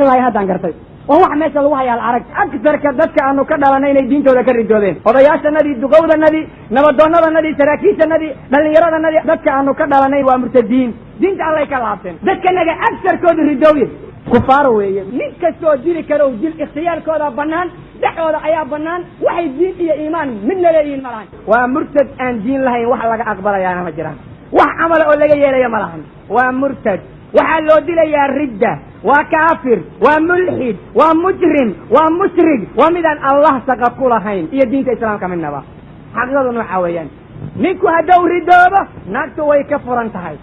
Lahay haddaan gartay oo wax meesha lagu hayaa la arag. Agsarka dadka aanu ka dhalanay inay diintooda ka ridoobeen, odayaashanadii, duqowdanadii, nabadoonnadanadii, saraakiishanadii, dhallinyaradanadii, dadka aanu ka dhalanay waa murtadiin, diinta allay ka laabteen. Dadkanaga agsarkoodu ridooye, kufaar weeye. Nin kastoo dili karo dil, ikhtiyaalkooda bannaan, dhexooda ayaa bannaan. Waxay diin iyo iimaan midna leeyihiin ma lahan. Waa murtad aan diin lahayn. Wax laga aqbalayaana ma jiraan, wax camala oo laga yeelaya ma lahan. Waa murtad, waxaa loo dilayaa ridda. Waa kaafir, waa mulxid, waa mujrim, waa mushrig, waa midaan Allah saqa ku lahayn iyo diinta islaamka midnaba. Xaqiiqadu nooca weeyaan. Ninku haddau ridoobo, naagtu way ka furan tahay.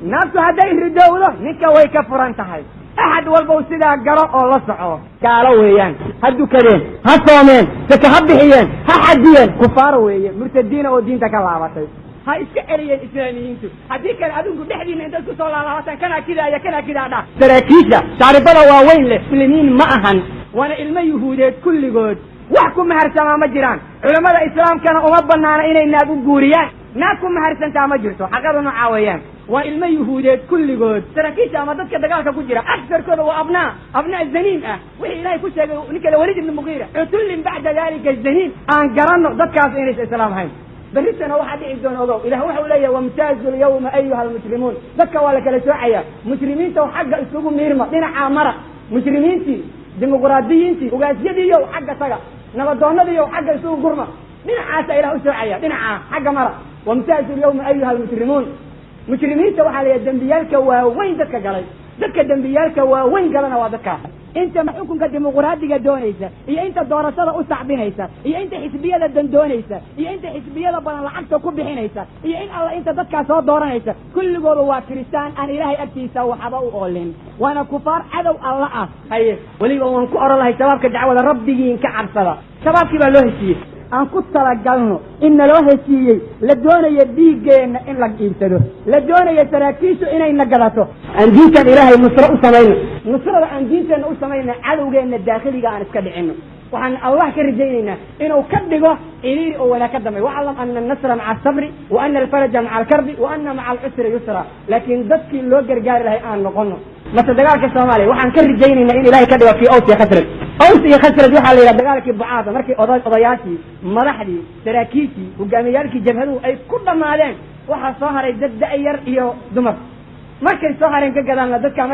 Naagtu hadday ridowdo, ninka way ka furan tahay. Axad walbow sidaa garo oo la soco. Gaalo weeyaan. Ha dukadeen, ha soomeen, saka ha bixiyeen, ha xajiyeen, kufaar weeye, murtadiina oo diinta ka laabatay. Ha iska celiyeen islaamiyiintu. Haddii kale adinku dhexdiina intaad kusoo laalaabataan, kanaa kidaaya, kanaa kidaa dha. Saraakiisha shaaribada waaweyn leh muslimiin ma ahan, waana ilmo yuhuudeed kulligood. Wax ku maharsamaa ma jiraan. Culammada islaamkana uma banaana inay naag u guuriyaan. Naag ku maharsantaa ma jirto. Xaqada noocaa weeyaan. Waa ilmo yuhuudeed kulligood saraakiisha ama dadka dagaalka ku jira. Agsarkooda waa abnaa zaniim ah, wixii ilahay ku sheegay ninka Waliid ibni Mugiira, عتل بعد ذلك زنيم. Aan garanno dadkaas inaysa islaam ahayn. Berritana waxaa dhici doona ogow. Ilah wuxuu leeyahay: وامتازوا اليوم أيها المجرمون. Dadka waa la kala soocaya. Mujrimiinta xagga isugu miirma, dhinacaa mara. Mujrimiintii, dimuqraadiyiintii, ugaasyadiiyo xagga taga, nabadoonadiiyo xagga isugu gurma. Dhinacaasa ilah u soocaya, dhinacaa xagga mara. وامتازوا اليوم أيها المجرمون. Mujrimiinta waxaa la yahay dembiyaalka waaweyn dadka galay. Dadka dembiyaalka waaweyn galana waa dadkaa. Inta xukunka dimuqraadiga doonaysa iyo inta doorashada u sacbinaysa iyo inta xisbiyada dandoonaysa iyo inta xisbiyada badan lacagta ku bixinaysa iyo in alla inta dadkaa soo dooranaysa, kulligooda waa kiristaan aan ilaahay agtiisa waxba u oolin, waana kufaar cadow alla ah. Haye, weliba waan ku oran lahay shabaabka dacwada: rabbigiin ka cabsada. Shabaabkii baa loo heshiiyey. Aan ku talagalno in naloo heshiiyey, la doonayo dhiiggeenna in la iibsado, la doonayo saraakiishu inayna gadato. Aan diintan ilaahay nusro u samayno. Nusrada aan diinteenna u samayno, cadowgeenna daakhiliga aan iska dhicino. Waxaan Allah ka rajaynaynaa inuu ka dhigo ciriiri oo wanaag ka dambeey. واعلم أن النصر مع الصبر وأن الفرج مع الكرب وأن مع العسر يسرا. Laakiin dadkii loo gargaari lahay aan noqono. Mase dagaalka Soomaaliya waxaan ka rajaynaynaa in Ilahay ka dhigo kii Aws iyo Khasraj. Aws iyo Khasraj waxaa la yidhaha dagaalkii Bucaada, markii odayaashii, madaxdii, saraakiishii, hogaamiyaalkii jabhaduhu ay ku dhammaadeen, waxaa soo haray dad da'yar iyo dumar. Markay soo hareen ka gadaalna dadka